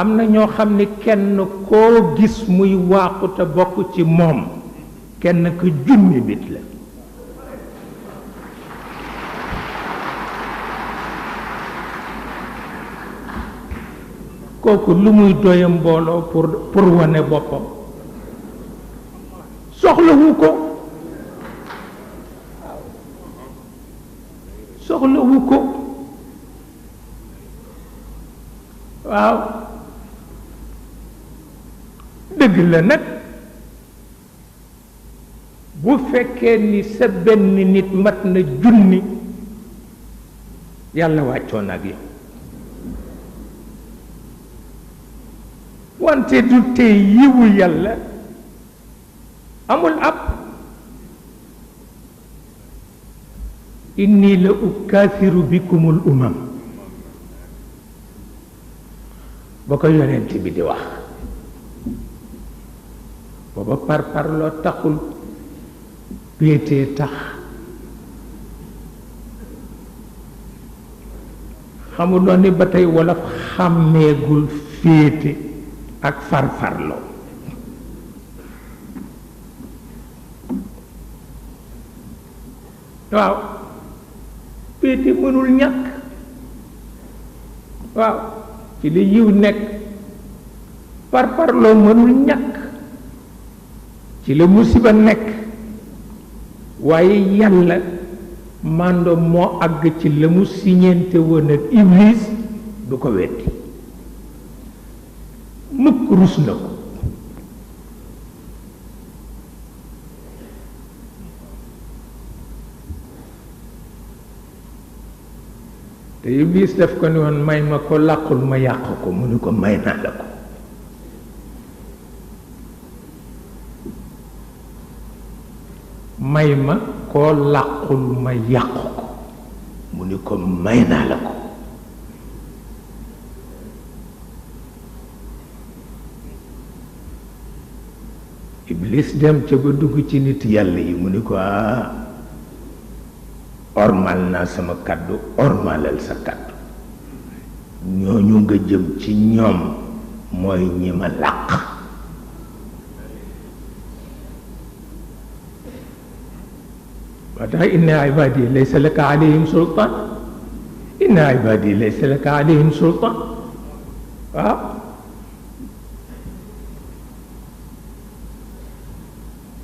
am na ñoo xam ne kenn koo gis muy waaxu te bokk ci moom kenn ko junni nit la kooku lu muy doye mbooloo pour wane boppam soxlawu ko waaw dëgg la nag bu fekkee ni sa benn nit mat na junni yàlla wàccoon ak yow wante du tey yiwu yàlla amul ab inni la ukaathiru bikumul umam ba ko yonent bi di wax booba parparloo taxul péetee tax xamuloon ni ba tey wolof xàmmeegul féete ak farfarloo waaw péete mënul ñàkk waaw ci li yiw nekk parparloo mënul ñàkk ci la musiba nekk waaye yàlla màndo moo àgg ci la mu siñeente woon ak Iblis du ko weddi mukk rus na ko te Iblis daf ko ni woon may ma ko làqul ma yàq ko mu ni ko may naa la ko may ma koo làqul ma yàq ko mu ni ko may naa la ko Iblis dem ca ba dugg ci nit yàlla yi mu ni ko ormal naa sama kàddu ormalal sa kàddu ñooñu nga jëm ci ñoom mooy ñi ma làq wa tax inna ibadi laysa laka alayhim sultan inna ibadi laysa laka alayhim sultan waaw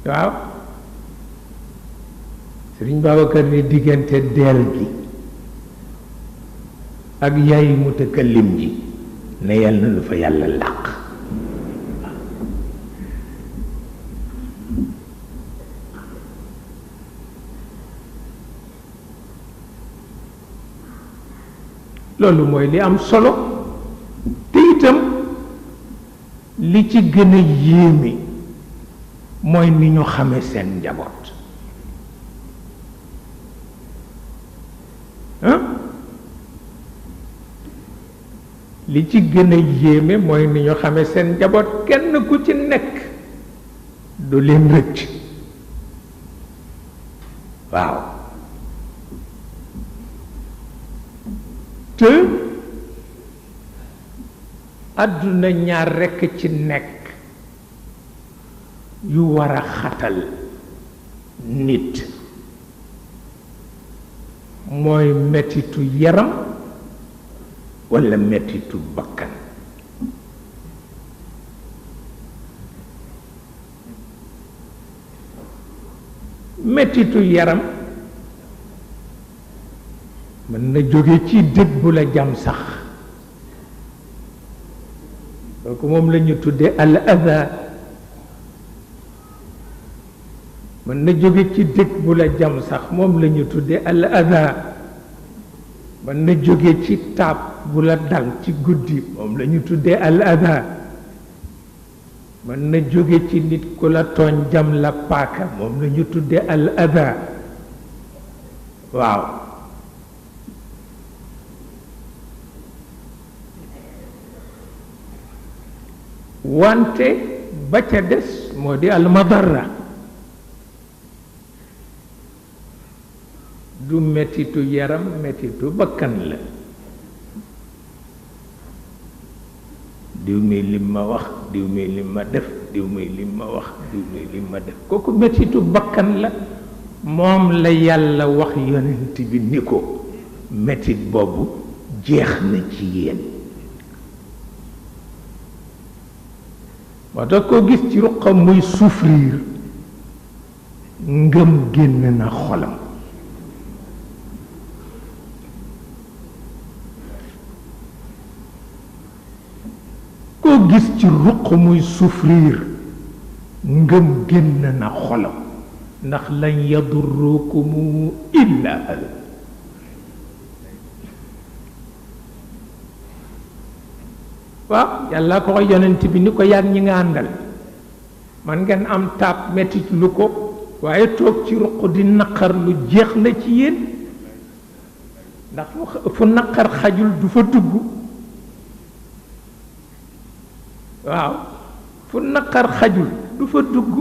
waaw Sëriñ Babacar ni diggante deel gi ak yaay mutakallim ji ne yàlla na lu fa yàlla làq loolu mooy li am solo te itam li ci gën a yéeme mooy ni ñu xame seen njaboot li ci gën a yéeme mooy ni ñu xame seen njaboot kenn ku ci nekk du leen rëcc waaw te àdduna ñaar rekk ci nekk yu war a xatal nit mooy mettitu yaram walla mettitu bakkan mettitu yaram mën na jóge ci dëgg bu la jam sax kooku moom la ñu tudde al adha mën na jóge ci dëgg bu la jam sax moom la ñu tudde al adha mën na jóge ci taab bu la dal ci guddi moom la ñu tuddee al adha mën na jóge ci nit ku la tooñ jam la paaka moom la ñu tuddee al adha waaw wante ba ca des moo di al madarra du mettitu yaram mettitu bakkan la diw mi lim ma wax diw mi lim ma def diw mi lim ma wax diw mi lim ma def kooku mettitu bakkan la moom la yàlla wax yonent bi ni ko mettit boobu jeex na ci yéen moo tax koo gis ci ruqam muy souffrir ngëm génn na xolam koo gis ci ruq muy souffrir ngëm génn na xolam ndax lan yadurrukum illa ada waaw yàlla ko yonent bi ni ko yàgg ñi nga àndal man ngeen am taab mettit lu ko waaye toog ci ruq di naqar lu jeex na ci yéen ndax fu naqar xajul du fa dugg waaw fu naqar xajul du fa dugg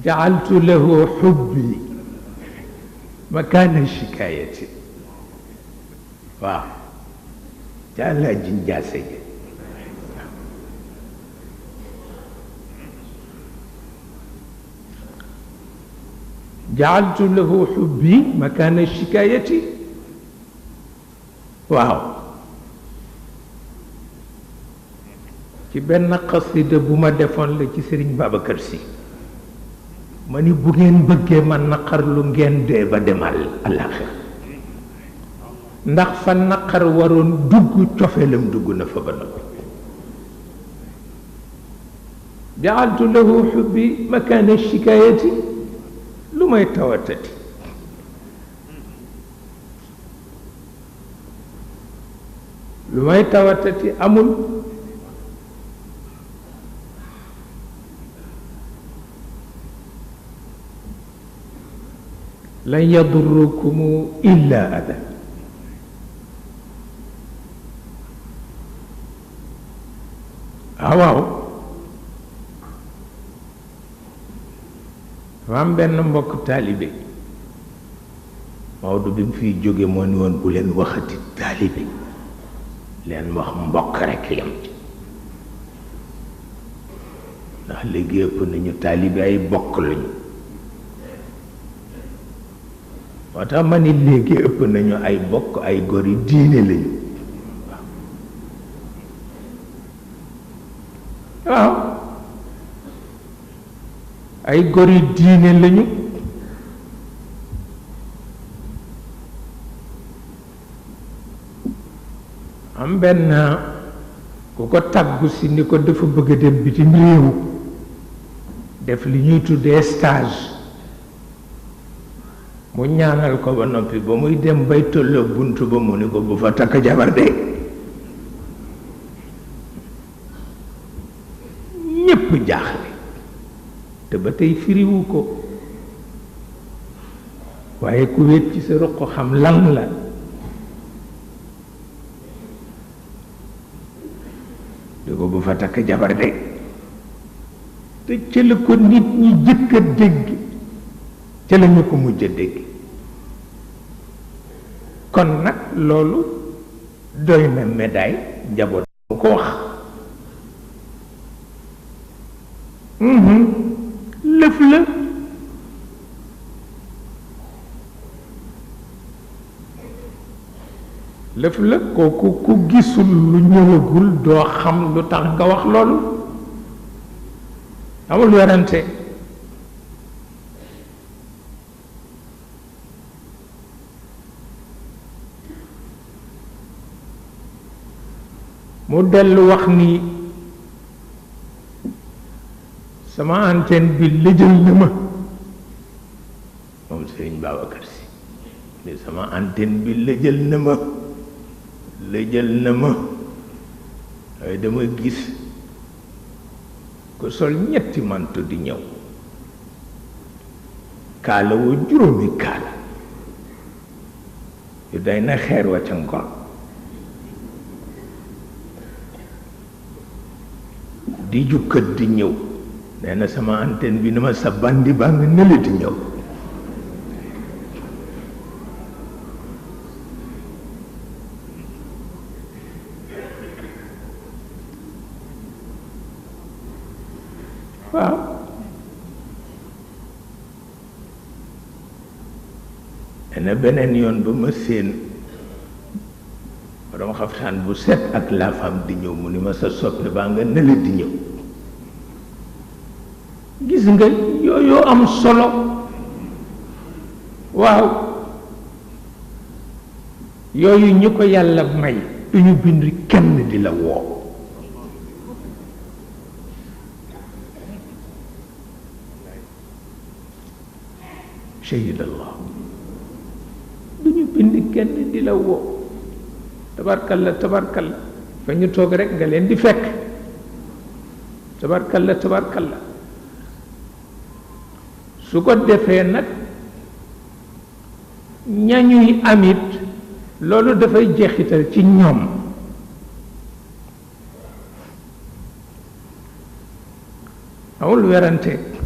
jaaltu lahu xubbi makaana shikaayati waaw jàlla jinjaase ji jaaltu lahu xubbi makaana shikaayati waaw ci benn xasida bu ma defoon la ci Sëriñ Babacar Si ma ni bu ngeen bëggee ma naqar lu ngeen dee ba demal àllaaxira ndax fa naqar waroon dugg cofeelam dugg na fa ba noppi jaaltu lahu xubbi makaana shikaayati lu may tawatati lu may tawatati amul lan yadurrukum illa ada waaw dafa am benn mbokk taalibe Maodo bi mu fiy jóge moo ni woon bu leen waxati taalibe leen wax mbokk rekk yam ci ndax léegi ëpp nañu taalibe ay bokk lañu moo tax ma ni léegi ëpp nañu ay bokk ay gori diine lañu waaw ay gori diine lañu am benn ku ko tàggu si ni ko dafa bëgg a dem bitim réew def li ñuy tuddee stage mu ñaanal ko ba noppi ba muy dem bay tolloo bunt ba mu ni ko bu fa takk jabar de ñépp jaaxle te ba tey firiwu ko waaye ku wéet ci sa ruq xam lan la di ko bu fa takk jabar de te ca la ko nit ñi jëkk a dégg ca la ñu ko mujj a dégg kon nag loolu doy na médaille njaboot bu ko wax lëf la lëf la kooku ku gisul lu ñëwagul doo xam lu tax nga wax loolu amul werante mu dellu wax ni sama antenne bi lëjal na ma moom Sëriñ Babacar Si ni sama antenne bi lëjal na ma waaye dama gis ko sol ñetti manto di ñëw kaala woo juróomi kaala yu day na xeer wa ca ngor di jukkat di ñëw nee na sama antenne bi ni ma sa bandi baa nga nële di ñëw waaw ena beneen yoon ba ma séen borom xaftaan bu set ak laafam di ñëw mu ni ma sa soppe baa nga nële di ñëw gis nga yooyu am solo waaw yooyu ñu ko yàlla may duñu bind kenn di la woo shahidallah duñu bind kenn di la woo tabarkalla tabarkalla fa ñu toog rek nga leen di fekk tabarkalla tabarkalla su ko defee nag ñañuy amit loolu dafay jeexital ci ñoom amul werante